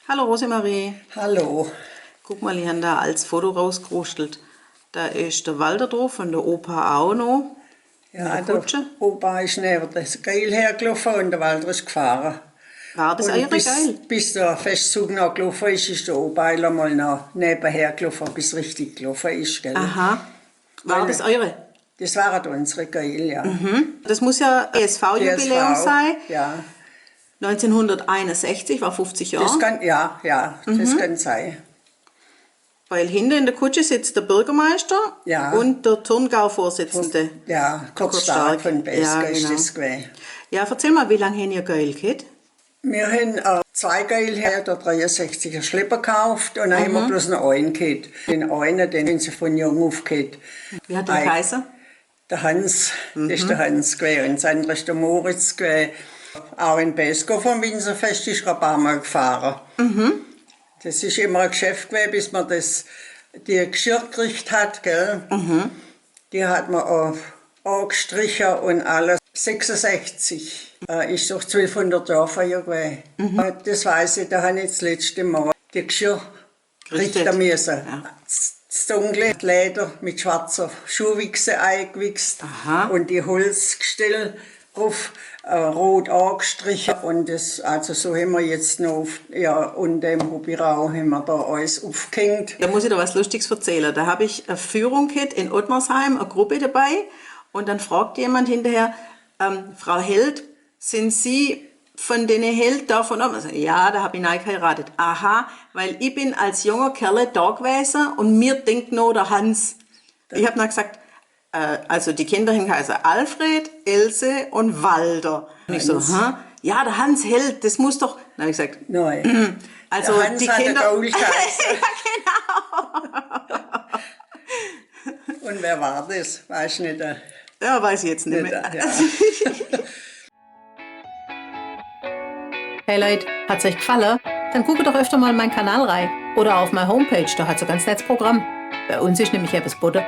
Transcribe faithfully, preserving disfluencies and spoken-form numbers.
Hallo Rosemarie. Hallo. Guck mal, ich han do e aalt Foto rausgekruschtelt. Do is de Walter drop un de Opa ach noch. Ja, de Kutsche. De Opa is newe de Gäul hergeloffe un de Walter is gefahre. War des eure Gäul? Bis de Feschtzog noch geloffe is, is de Opa emol noch neweher geloffe, bis richtig geloffe is, gell? Aha. War des eure? Des war unsere Gäul, ja. Mhm. Des muss ja E S V-Jubiläum sei. Ja. Neunzehnhunderteinundsechzig, war fünfzig Johr. Des kann, ja, ja, des kann sei. Weil hinne in de Kutsche sitzt de Bürgermeister un de Turngau-Vorsitzende. Ja, Kurt Stark vun Beeskow is des gewese. Ja, verzähl mal, wie lang hen ihr Gäul ghatt? Mir han, äh, zwee Gäul her, de dreiunsechziger Schlepper gekauft un dann han mir bloß noch eine ghatt. Den eine, den han se vun jung uff ghatt. Wie hat der geheiße? De Hans, des is de Hans gewese un des annere is de Moritz gewese. Ach in Beeskow vum Winzerfesch is er e paar Mol gefahre. Des is immer e Geschäft gewese, bis mer des, die Geschirr gekriegt hat, gell? Die hat mer ach agestriche un alles. Sechsunsechzig, äh, is doch zwölfhundert Johr Feier gewese. Äh, des weiß ich, do han ich des letschte Mol die Geschirr richte misse. Ja. Des, des dunkle Leder mit schwarzer Schuhwichse eingewichst un die Holzgestell druff, äh, rot agestriche un des, also so han mer jetzt noch uff, ja, un dem Hobby Rau han mer do alles uffgehängt. Do muss ich der was Luschtiges verzähle. Do hab ich e Führung ghatt in Ottmarsheim, e Grupp dabei un dann fragt jemand hinnerher, ähm, „Frau Held, sin Sie vun dene Held do vun owe?“ Also, „Ja, do hab ich nei geheirat.“ „Aha, weil ich bin als junger Kerl do gewese un mir denkt noch de Hans.“ Ich hab dann gesagt, äh, also die Kinder han geheiße Alfred, Else un Walter. Un ich so, „Hä? Ja, de Hans Held, des muss doch“, dann hab ich gesagt, „Nei. Also de Hans hat de Kinder“, Gaul geheiße. Ja, genau. Un wer war des? Weiß ich net. Ja, weiß ich jetzt nimmi. Ja. Hey Leit, hat's eich gefalle? Dann guckt doch öfter mal in mein Kanal rei oder uff mei Homepage, do hat's e ganz nettes Programm. Bei uns is nämlich ebbes bodde.